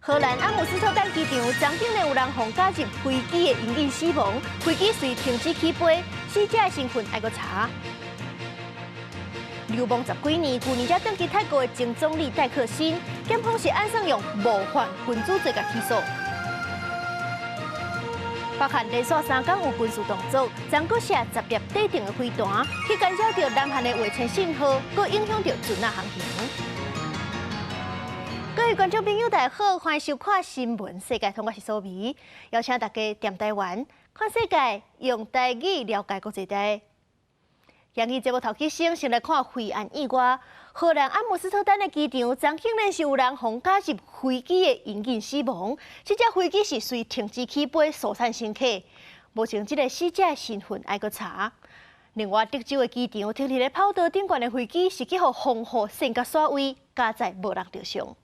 荷蘭阿姆斯特丹機場，昨竟然有人予加入飛機的引擎死亡，飛機隨停止起飛，死者的身份愛閣查。流亡十幾年，舊年才轉去泰國的前總理戴克辛，檢方是按算用冒犯君主罪共起訴。北韓連續三工有軍事動作，昨閣射10粒短程的飛彈，去干擾著南韓的衛星信號，閣影響著船仔航行。各位觀眾朋友，大家好，歡迎收看《新聞世界通》，我是蘇美，邀請大家踮台灣看世界，用台語了解國際大。今日節目頭起先，先來看飛安意外。荷蘭阿姆斯特丹的機場，昨竟然是有人予加入飛機的引擎死亡。這架飛機是隨停止起飛疏散乘客，目前這個死者的身份愛閣查。另外，德州的機場停佇咧跑道頂懸的飛機是去予風雨掀甲徙位，佳哉無人著傷。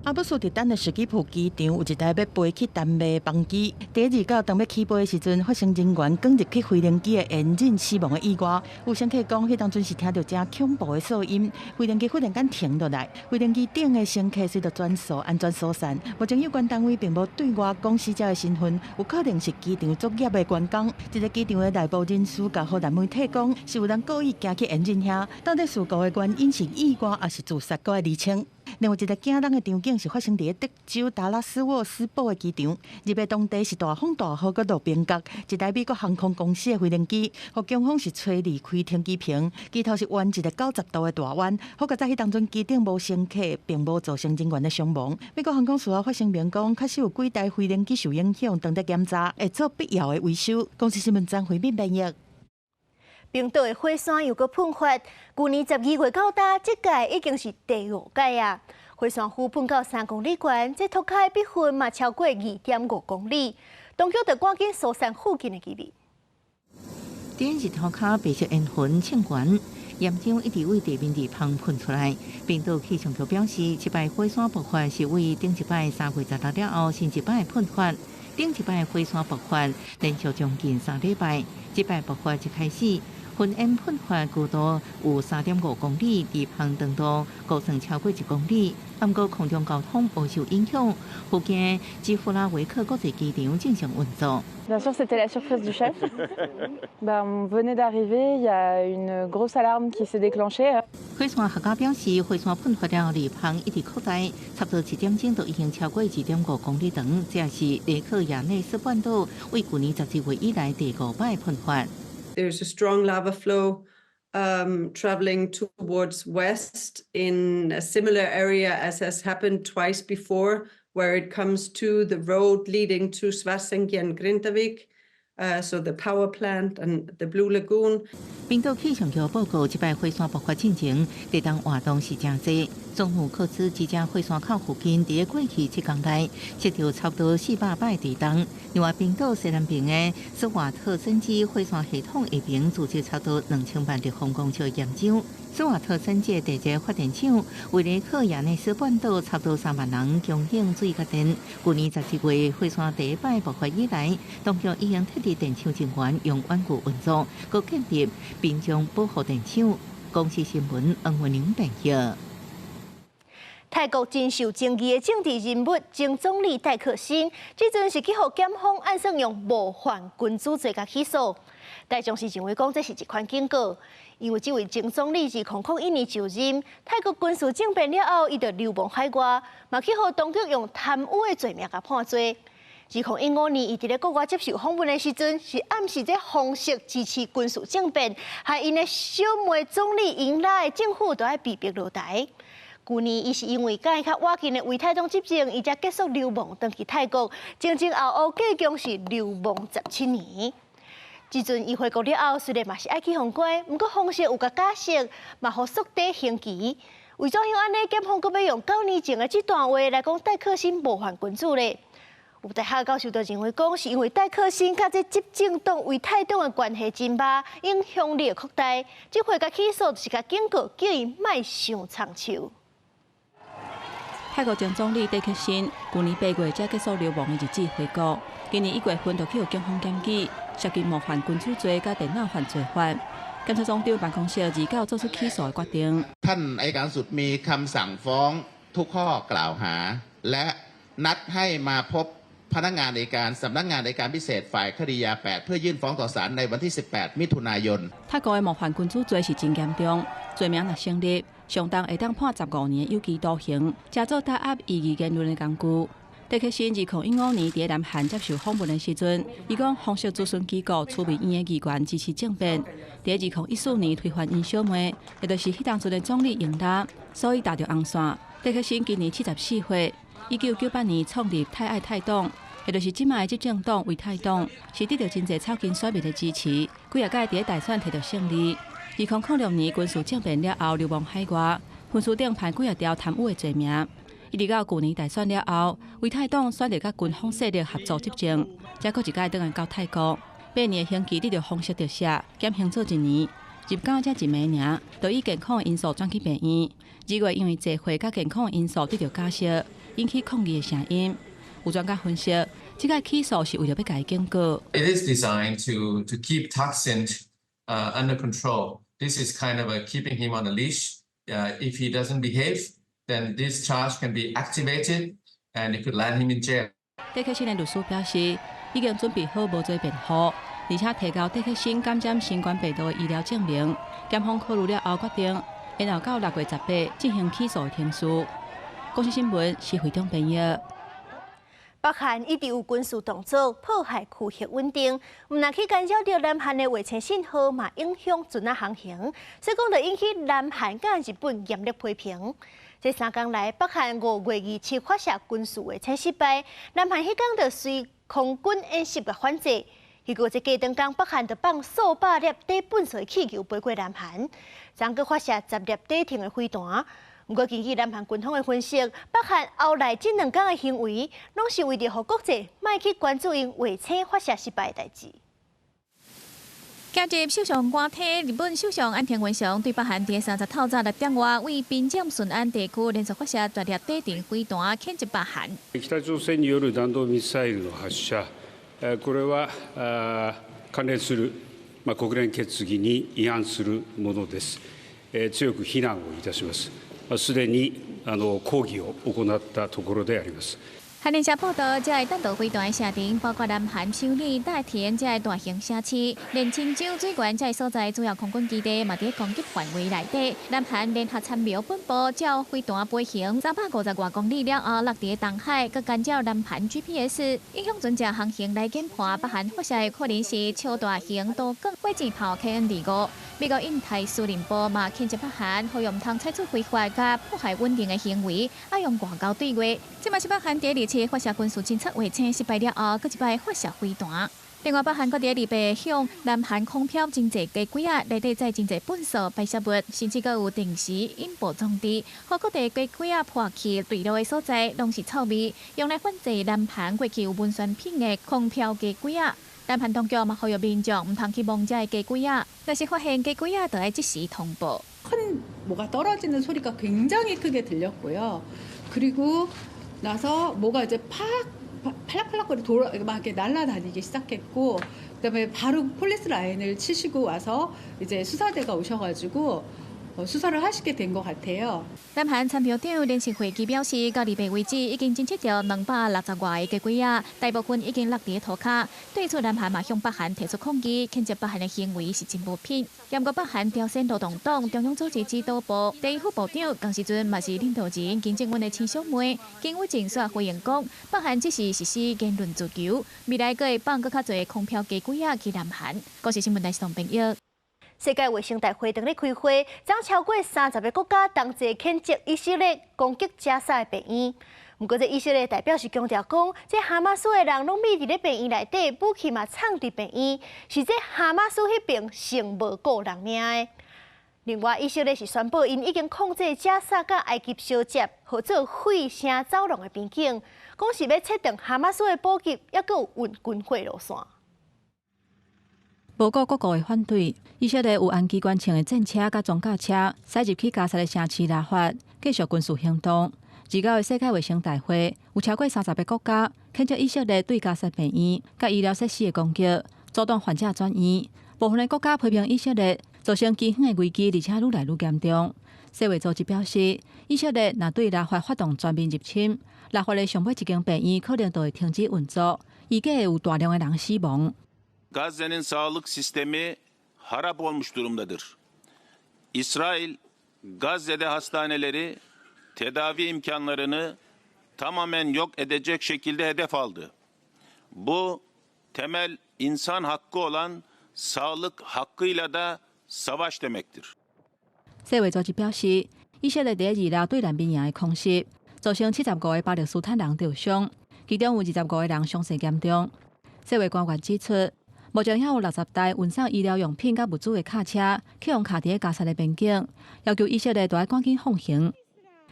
阿姆斯特丹的史基浦機場有一台欲飛去丹麥的班機，佇29當欲起飛的時陣，發生人員捲入去飛行機的引擎死亡的意外。有乘客講，彼當陣是聽著誠恐怖的噪音，飛行機忽然間停落來，飛行機頂的乘客隨著全數安全疏散。目前有關單位並無對外講死者的身份，有可能是機場作業的員工。這個機場的內部人士共荷蘭媒體講，是有人故意行去引擎遐，到底事故的原因是意外抑是自殺，閣愛釐清。另外一個驚人的場景是發生佇德州達拉斯沃斯堡的機場，入來當地是大風大雨，閣落冰角，一台美國航空公司的飛行機，予強風是吹離開停機坪，機頭是彎一個90度的大彎，好佳哉彼當陣機頂無乘客，並無造成人員的傷亡。美國航空事後發聲明講，確實有幾台飛行機受影響，當咧檢查，會做必要的維修。公視新聞張惠敏編譯。冰島的火山又閣噴發，舊年12月到今，這屆已經是第五屆啊！火山灰噴到3公里懸，這塗跤的比分嘛超過2.5公里。當局就趕緊疏散附近的居民。佇日塗跤白色煙雲衝懸，岩漿一直對地面佇芳噴出來。冰島氣象局表示，這擺火山爆發是對頂一擺3月16了後，新一擺噴發。頂一擺火山爆發連續將近3禮拜，這擺爆發一開始，雲煙噴發高度有3.5公里，佇芳長度高層超過1公里。毋過空中交通無受影響，附近基夫拉維克國際機場正常運作。 Bien sûr, c'était la surprise du chef. Ben, on venait d'arriver, il y a une grosse alarme qui s'est déclenchée. 火山學家表示，火山噴發了後，芳一直擴大，差不多1點鐘就已經超過2.5公里長。這是雷克雅內斯半島對舊年12月以來第五擺噴發。 There's a strong lava flow traveling towards west in a similar area as has happened twice before, where it comes to the road leading to Svartsengi and Grindavik, so the power plant and the Blue Lagoon. 冰島氣象局報告，這擺火山爆發進前，地動活動是誠濟。總姆克斯這隻火山口附近，佇過去7工內，測著差不多400擺地動。另外，冰島西南邊的斯瓦特森基火山系統下爿貯積差不多2000萬立方公尺岩漿。斯瓦特森基地熱發電廠為雷克雅內斯半島差不多3萬人供應水佮電。舊年12月火山第一擺爆發以來，當局已經撤離電廠人員用遠距運作，閣建立民眾保護電廠。公視新聞黃文玲編譯。泰國真受爭議的政治人物前總理戴克辛，這陣是去予檢方按算用冒犯君主罪共起訴。大眾是認為講這是一款警告，因為這位前總理2001年就任，泰國軍事政變了後，伊就流亡海外，嘛去予當局用貪污的罪名共判罪。2015年，伊佇咧國外接受訪問的時陣，是暗示這皇室支持軍事政變，害𪜶的小妹總理英拉的政府都愛被迫落台。舊年，伊是因為佮較倚近的為泰黨執政，伊才結束流亡，轉去泰國，前前後後計共是流亡17年。這陣伊回國了後，雖然嘛是愛去予關，毋過皇室有共假釋，嘛予縮短刑期。為怎樣按呢？檢方閣欲用9年前的這段話來講戴克辛冒犯君主咧？有大學教授就認為講，是因為戴克辛佮這執政黨為泰黨的關係真歹，影響力擴大，這回共起訴就是共警告，叫伊莫傷長壽。泰國前總理戴克辛舊年8月才結束流亡的日子回國，今年1月份就去予警方檢舉，涉及冒犯君主罪佮電腦犯罪法。檢察總長辦公室29做出起訴的決定。 ท่านอัยการสุดมีคำสั่งฟ้องทุกข้อกล่าวหา และนัดให้มาพบพนักงานอัยการสำนักงานอัยการพิเศษฝ่ายคดียา 8 เพื่อยื่นฟ้องต่อศาลในวันที่ 18 มิถุนายน 泰國的冒犯君主罪是真嚴重，罪名若成立，上重會當判15年有期徒刑，加做打壓異議言論的工具。戴克辛2015年佇南韓接受訪問的時陣，伊講封殺諮詢機構樞密院的議員支持政變。佇2014年推翻𪜶小妹，也就是彼當陣的總理英拉，所以踏著紅線。戴克辛今年74歲，1998年創立泰愛泰黨，也就是這擺的執政黨為泰黨，是得著真濟草根選民的支持，幾仔屆佇大選摕著勝利。2006年軍事政變了後流亡海外，軍事長判幾仔條貪污的罪名。一直到舊年大選了後，為泰黨選擇佮軍方勢力合作執政，才閣一擺轉來到泰國。8年的刑期得著風濕特赦，減刑做一年，入監才一暝爾，就以健康因素轉去病院。2月因為坐貨佮健康因素得著假釋，引起抗議的聲音。有專家分析，這個起訴是為著欲共伊警告。 It is designed to keep Thaksin under control. This is kind of a keeping him on a leash. If he doesn't behave, then this charge can be activated and it could land him in jail. 戴克辛的律師表示，已經準備好無罪辯護，而且提交戴克辛感染新冠病毒的醫療證明。檢方考慮了後決定，延後到6月18進行起訴的程序。公視新聞施惠中編譯。北韓一直有軍事動作破壞區域穩定，毋但去干擾著南韓的衛星信號，嘛影響船仔航行，所以講就引起南韓佮日本嚴厲批評。這3工來，北韓5月27發射軍事衛星失敗，南韓彼工就隨空軍演習共反制。結果這過兩工，北韓就放數百粒帶糞埽氣球飛過南韓，昨閣發射10粒短程的飛彈。毋過，根據南韓軍方的分析，北韓後來這兩工的行為，攏是為著予國際莫去關注𪜶衛星發射失敗的代誌。今日首相官邸，日本首相岸田文雄對北韓佇30透早6點外，對邊境順安地區連續發射十粒短程飛彈，譴責北韓。北朝鮮による弾道ミサイルの発射、これは関連する国連決議に違反するものです。強く非難をいたします。すでに抗議を行ったところであります。韓聯社報道，這个彈道飛彈的射程包括南韓首爾、大田這个大型城市，連清州水源這个所在主要空軍基地嘛佇攻擊範圍內底。南韓聯合參謀本部照飛彈飛行350外公里了後，落佇東海，閣干擾南韓 GPS，影響船隻航行來研判，北韓發射的可能是超大型多管火箭炮 KN-25。美國印太司令部嘛譴責北韓，呼籲毋通採取非法佮破壞穩定的行為，愛用外交對話。這嘛是北韓第二次發射軍事偵測衛星失敗了後，閣一擺發射飛彈。另外，北韓閣佇禮拜向南韓空飄真濟雞胿仔，內底載真濟糞埽排泄物，甚至閣有定時引爆裝置，予各地雞胿仔破去墜落的所在，攏是臭味，用來反制南韓過去有文宣品的空飄雞胿仔。南韓當局嘛呼籲民眾毋通去摸這个雞胿仔，若是發現雞胿仔，就愛即時通報。 큰 뭐가 떨어지는 소리가 굉장히 크게 들렸고요. 그리고 나서 뭐가 이제 팍 팔락팔락거리 돌아 막 이렇게 날아다니기 시작했고 그다음에 바로 police line을 치시고 와서 이제 수사대가 오셔가지고 수사를 하시게 된 것 같아요. 南韓參謀長聯席會議表示，到禮拜為止已經偵測著260外個雞胿仔，大部分已經落佇塗跤。對此，南韓嘛向北韓提出抗議，譴責北韓的行為是真無品。毋過北韓朝鮮勞動黨中央組織指導部第一副部長，仝時陣嘛是領導人金正恩的親小妹金與正煞回應講，北韓只是實施言論自由，未來閣會放閣較濟空飄雞胿仔去南韓。公視新聞台是同編譯。世界衛生大會當咧開會，昨超過30個國家同齊譴責以色列攻擊加沙的病院。毋過，這以色列代表是強調講，這哈馬斯的人攏匿佇咧病院內底，武器嘛藏佇病院，是這哈馬斯彼爿先無顧人命的。另外，以色列是宣布，𪜶已經控制加沙佮埃及相接，號做血腥走廊的邊境，講是欲切斷哈馬斯的補給，猶閣有運軍火路線。無顧各國的反對，以色列有按機關槍的戰車佮裝甲車，駛入去加沙的城市拉法，繼續軍事行動。29的世界衛生大會有超過30個國家譴責以色列對加沙病院佮醫療設施的攻擊，阻擋患者轉院。部分的國家批評以色列造成飢荒的危機，而且愈來愈嚴重。世衛組織表示，以色列若對拉法發動全面入侵，拉法的上尾一間病院可能就會停止運作，預計會有大量的人死亡。 Gazze'nin sağlık sistemi harap olmuş durumdadır. İsrail Gazze'de hastaneleri tedavi imkanlarını tamamen yok edecek şekilde hedef aldı. Bu temel insan hakkı olan sağlık hakkıyla da savaş demektir. 世衛組織表示，以色列佇二六對難民營的空襲，造成75個巴勒斯坦人受傷，其中有25個人傷勢嚴重。世衛官員指出，目前還有60台運送醫療用品佮物資的卡車，去予卡佇加薩的邊境，要求以色列著愛趕緊放行。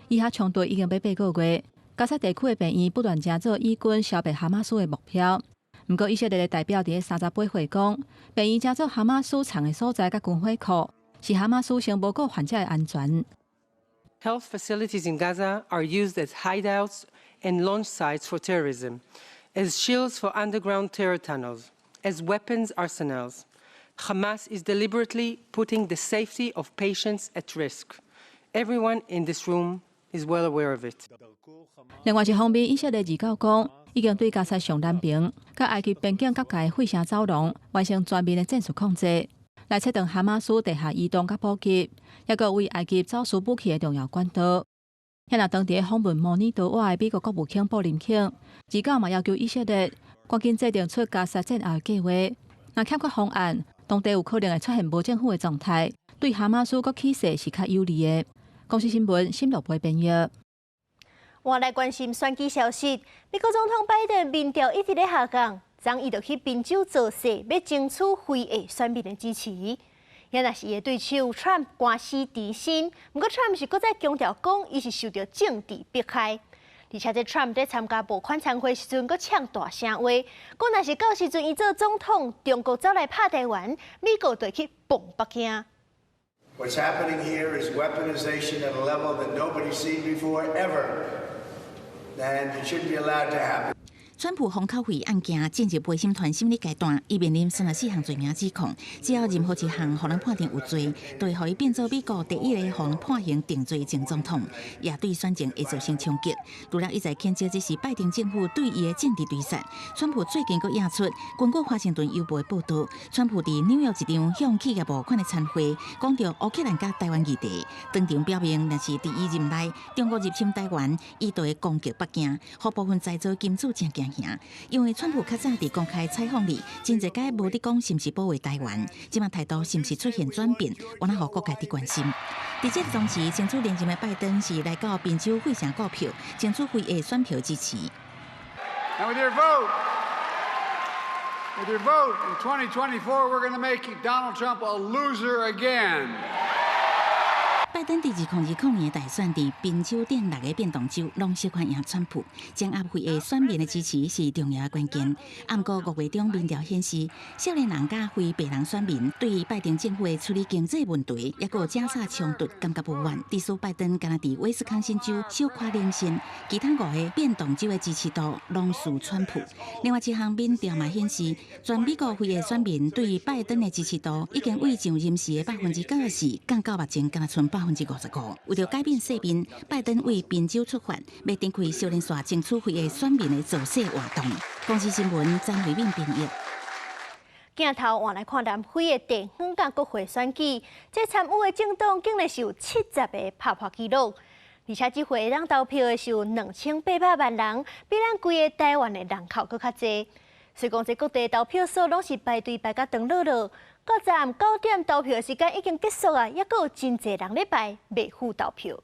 以哈衝突已經欲8個月，加薩地區的病院不斷成做以軍消滅哈馬斯的目標。毋過以色列的代表佇38歲講，病院成做哈馬斯藏的所在佮軍火庫，是哈馬斯先無顧患者的安全。 Health facilities in Gaza are used as hideouts and launch sites for terrorism, as shields for underground terror tunnels, as weapons arsenals. Hamas is deliberately putting the safety of patients at risk. Everyone in this room is well aware of it. 另外一方面，以色列二九講，已經對加薩上南邊佮埃及邊境結界的費城走廊完成全面的戰術控制，來切斷哈馬斯地下移動佮補給，抑閣為埃及走私武器的重要管道。遐若當地訪問模擬多瓦的美國國務卿布林肯，二九嘛要求以色列趕緊制定出加薩戰後的計劃。若欠缺方案，當地有可能會出現無政府的狀態，對哈馬斯閣起勢是較有利的。公視新聞新羅編譯。換來關心選舉消息，美國總統拜登民調一直咧下降，昨伊就去賓州造勢，欲爭取非裔選民的支持。也若是伊的對手川普官司纏身，毋過川普是閣再強調講，伊是受著政治迫害。而且這川普佇參加募款餐會時陣，閣嗆大聲話，講若是到時陣伊做總統，中國走來拍台灣，美國就會去磅北京。 What's happening here is weaponization at a level that nobody's seen before, ever. And it shouldn't be allowed to happen. 川普封口費案件進入陪審團審理階段，伊面臨34項罪名指控，只要任何一項予人判定有罪，就會予伊變做美國第一個予人判刑定罪的前總統，也對選情會造成衝擊。除了一再譴責這是拜登政府對伊的政治追殺，川普最近閣惹出，根據華盛頓郵報的報導，川普佇紐約一場向企業募款的餐會，講著烏克蘭佮台灣議題，當場表明，若是佇伊任內中國入侵台灣，伊就會攻擊北京，予部分在座金主誠驚嚇。因為川普較早佇公開採訪裡，真濟擺無佇講是毋是保衛台灣，這馬態度是毋是出現轉變，原來予各界佇關心。佇這個同時，爭取連任的拜登是來到賓州費城購票，爭取非裔選票支持。 And with your vote in 2024, we're going to make Donald Trump a loser again. 拜登佇2020年大選佇賓州等六个變動州攏小可贏川普，掌握非裔選民的支持是重要的關鍵。毋過5月中民調顯示，少年人佮非白人選民對拜登政府的處理經濟問題，抑閣加沙衝突感覺不滿。致使拜登干焦佇威斯康辛州小可領先，其他五个變動州的支持度攏輸川普。另外一項民調嘛顯示，全美國非裔選民對拜登的支持度已經為上任時的94%降到目前干焦賰55%。為著改變勢面，拜登為賓州出發，欲展開小連線爭取非裔選民的造勢活動。公視新聞張慧敏編譯。鏡頭換來看南非的地方佮國會選舉，這參與的政黨竟然是有70個拍破紀錄，而且這回會當投票的是有2800萬人，比咱規个台灣的人口閣較濟。雖講這各地投票所攏是排隊排甲長落落，到昨暗9點投票的時間已經結束啊，猶閣有真濟人咧排袂赴投票。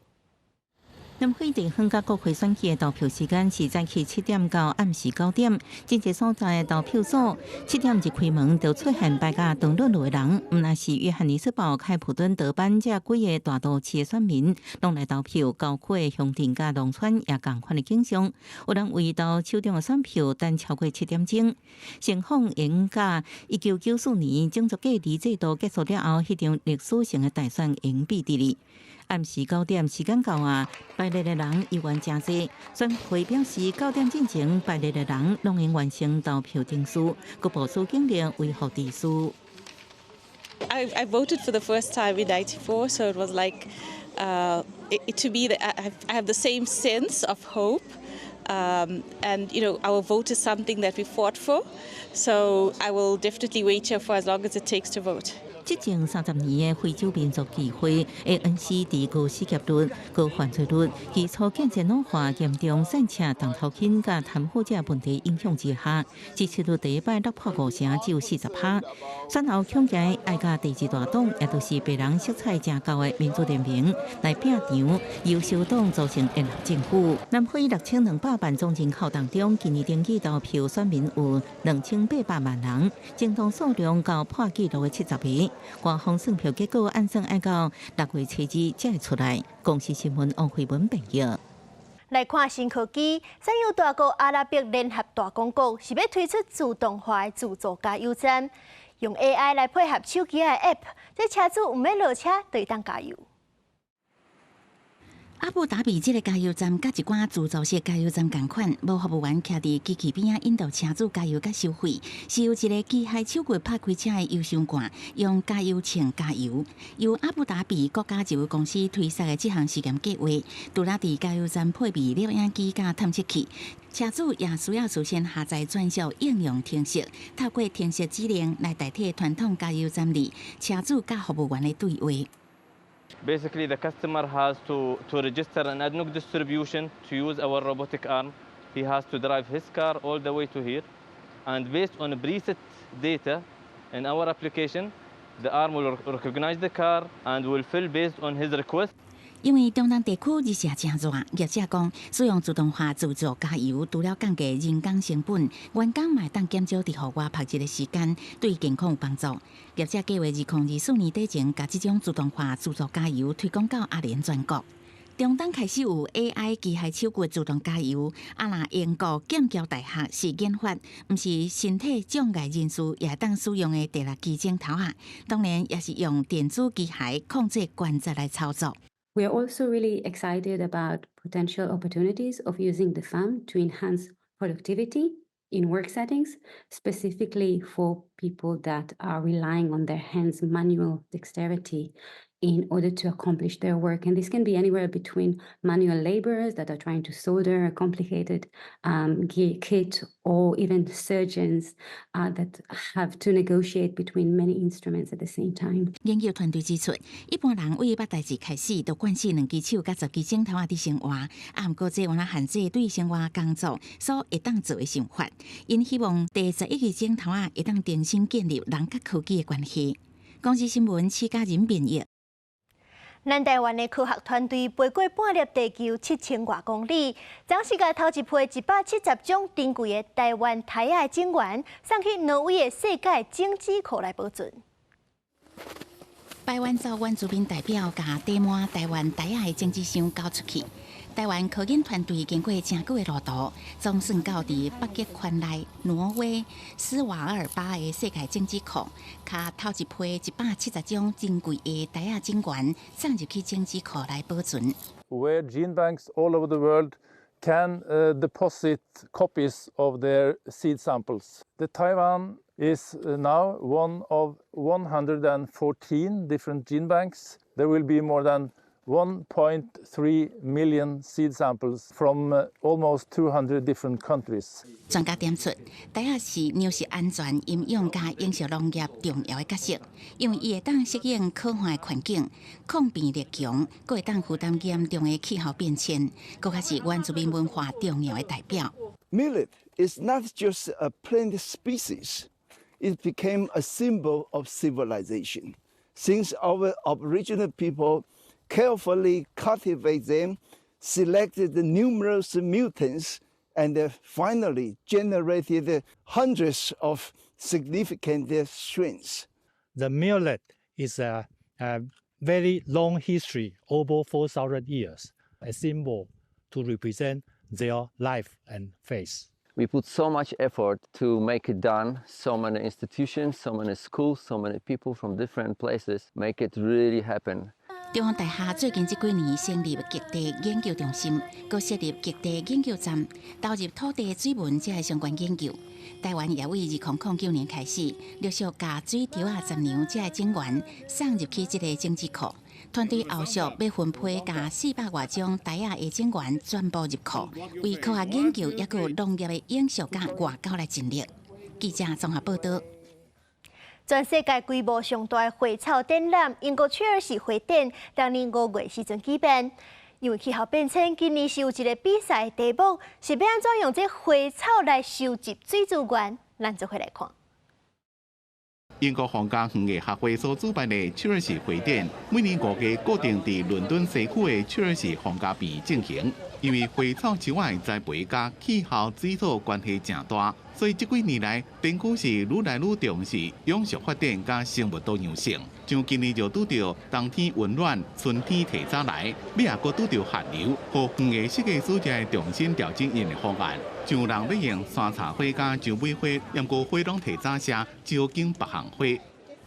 南非地方佮國會選舉的投票時間是早起7點到暗時9點，真濟所在的投票所7點一開門就出現排甲長落落的人，毋但是約翰尼斯堡、開普敦、德班這幾个大都市的選民攏來投票，郊區的鄉鎮佮農村也仝款的景象。有人為投手中的選票等超過7點鐘。成功贏甲1994年種族隔離制度結束了後，彼場歷史性的大選贏比佇咧。暗時9點時間到啊，排列的人猶原誠濟。選會表示，9點進前排列的人攏應完成投票程序，閣部署警力維護秩序。 I voted for the first time in '94, so it was like It, to me, I have the same sense of hope. And our vote is something that we fought for. So I will definitely wait here for as long as it takes to vote. 執政30年的非洲民族議會 ANC 佇高失業率、高犯罪率、基礎建設老化、嚴重散赤、重頭輕佮貪腐這問題影響之下，支持率第一擺落破五成，只有40趴。選後恐驚愛佮第二大黨，也就是白人色彩誠厚的民主聯盟來拚場，由小黨組成聯合政府。南非6200萬總人口當中，今年登記投票選民有2800萬人，總統數量到破紀錄的70個。官方算票結果按算愛到6月初2才會出來。公視新聞王慧文編譯。來看新科技，產油大國阿拉伯聯合大公國是欲推出自動化的自助加油站，用 AI 來配合手機的 App，這車主毋免落車就會當加油。阿布達比這个加油站佮一寡自助式加油站仝款，無服務員徛佇機器邊仔引導車主加油佮收費，是由一个機械手骨拍開車的油箱蓋，用加油槍加油。由阿布達比國家石油公司推設的這項試驗計劃，除了佇加油站配備攝影機佮探測器，車主也需要事先下載專屬應用程式，透過程式指令來代替傳統加油站裡車主佮服務員的對話。 Basically, the customer has to register an ADNOC distribution to use our robotic arm. He has to drive his car all the way to here. And based on preset data in our application, the arm will recognize the car and will fill based on his request. 因為中東地區日時誠熱，業者講使用自動化自助加油，除了降低人工成本，員工嘛會當減少佇戶外曝日的時間，對健康有幫助。業者計劃2024年底前，共這種自動化自助加油推廣到阿聯全國。中東開始有 AI 機械手骨自動加油，啊若英國劍橋大學是研發，毋是身體障礙人士也當使用的第六支指頭仔，當然也是用電子機械控制關節來操作。 We are also really excited about potential opportunities of using the thumb to enhance productivity in work settings, specifically for people that are relying on their hands' manual dexterity in order to accomplish their work. And this can be anywhere between manual laborers that are trying to solder a complicated kit or even surgeons that have to negotiate between many instruments at the same time. 研究團隊指出，一般人對捌代誌開始，就慣勢兩支手佮十支指頭仔佇生活，啊，毋過這有限制對生活工作所會當做的想法。𪜶希望第11支指頭仔會當重新建立人佮科技的關係。公視新聞，施嘉仁編譯。咱台灣的科學團隊飛過半粒地球7000外公里，昨是共頭一批170種珍貴的台灣苔仔的種源送去挪威的世界種子庫來保存。排灣族原住民代表共缀滿台灣苔仔的種子箱交出去。台灣科研團隊經過誠久的路途，總算到佇北極圈內挪威斯瓦爾巴的世界種子庫，共頭一批170種珍貴的苔仔種源送入去種子庫來保存。 Where gene banks all over the world can deposit copies of their seed samples. The Taiwan is now one of 114 different gene banks. There will be more than 1.3 million seed samples from almost 200 different countries. 專家點出，苔仔是糧食安全、營養佮永續農業重要的角色，因為伊會當適應可旱的環境，抗病力強，閣會當負擔嚴重的氣候變遷，閣較是原住民文化重要的代表。 Millet is not just a plant species; it became a symbol of civilization. Since our Aboriginal people carefully cultivate them, selected numerous mutants, and finally generated hundreds of significant strains. The millet is a very long history, over 4,000 years, a symbol to represent their life and faith. We put so much effort to make it done, so many institutions, so many schools, so many people from different places make it really happen. 中央大學最近這幾年成立極地研究中心，閣設立極地研究站，投入土地、水文這个相關研究。台灣也對2009年開始，陸續共水稻仔雜糧這个種源送入去這个種子庫。團隊後續欲分批共400外種苔仔的種源全部入庫，為科學研究抑閣農業的永續佮外交來盡力。記者綜合報導。全世界規模上大的花草展覽——英國車爾士花展，當年5月時陣舉辦。因為氣候變遷，今年是有一個比賽題目，是欲按怎用這花草來收集水資源。咱做伙來看。英國皇家園藝學會所主辦的車爾士花展，每年5月固定佇倫敦西區的車爾士皇家園進行。因為花草樹仔的栽培佮氣候、水土關係誠大，所以這幾年來，展區是愈來愈重視永續發展佮生物多樣性。像今年就拄著冬天溫暖，春天提早來，尾仔閣拄著寒流，予園藝設計師才重新調整𪜶的方案。像有人欲用山茶花佮薔薇花，毋過花攏提早謝，只好揀別項花。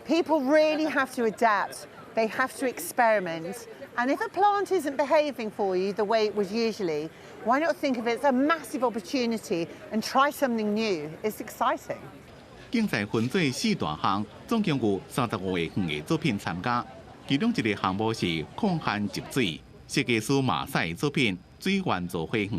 People really have to adapt. They have to experiment. And if a plant isn't behaving for you the way it was usually, why not think of it as a massive opportunity and try something new? It's exciting. 競賽分做四大項，總共有35個園藝作品參加。其中一個項目是抗旱集水，設計師馬賽作品《水源造花園》，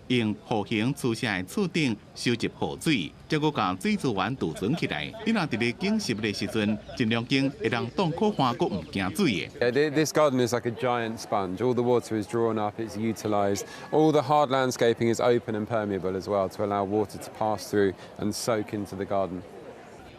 用弧形粗細的柱頂收集雨水，再閣共水資源儲存起來。你若佇咧景濕的時陣，盡量揀會當擋苦旱，閣毋驚水的。 Yeah, this garden is like a giant sponge. All the water is drawn up, it's utilised. All the hard landscaping is open and permeable as well to allow water to pass through and soak into the garden.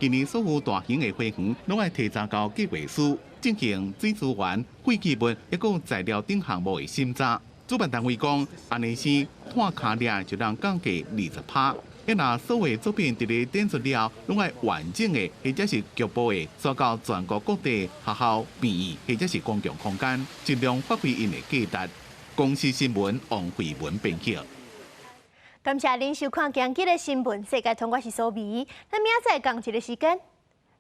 今年所有大型的花園，攏愛提早交計劃書進行水資源、廢棄物抑閣材料等項目的審查。主辦單位講，按呢是碳跤掠就能降低20%。啊若所有作品佇咧展出了後，攏愛完整的或者是局部的，徙到全國各地學校、病院或者是公共空間，盡量發揮𪜶的價值。公視新聞王慧文編輯。感謝您收看今日的新聞世界通，我是蘇美，咱明仔載仝一个時間，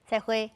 再會。